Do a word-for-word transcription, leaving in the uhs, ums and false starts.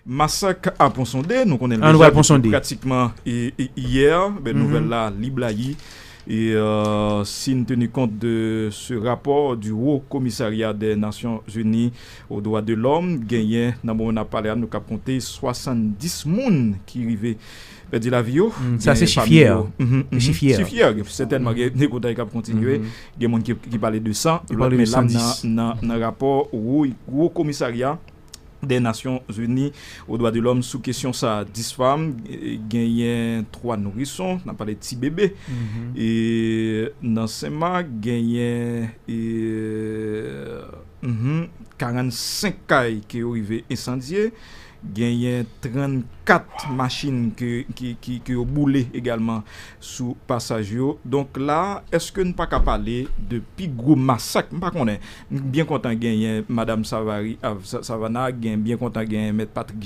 Masak a Ponsonde, nou konnen l deja depi pratikman yè, ben, nouvèl la li blayi. E si n teni kont de se rapò du Haut Commissariat des Nations Unies aux droits de l'homme, genyen nan moman n ap pale a, nou kab konte swasanndis moun ki rive pèdi lavi yo. Sa se chif yè. Chif yè. Chif yè, sètènman, gen de kotay k ap kontinye. Gen moun ki, ki pale de san, lòt, men la nan, nan, nan rapò Wo Komisarya des Nations Unies aux droits de l'homme sou kesyon sa, dis fanm, genyen twa nourison, n ap pale ti bebe. E nan Senmak, genyen, e, mhm, karannsenk kay ke yo rive ensandye, genyen trannkat machin ke, ki, ki, ke yo boule egalman sou pasaj yo. Donk la, èske n pa ka pale de pi gwo masak? M pa konnen. M byen kontan genyen Madanm Savari, ah, Sa-, Savannah, gen, byen kontan genyen Mèt Patrick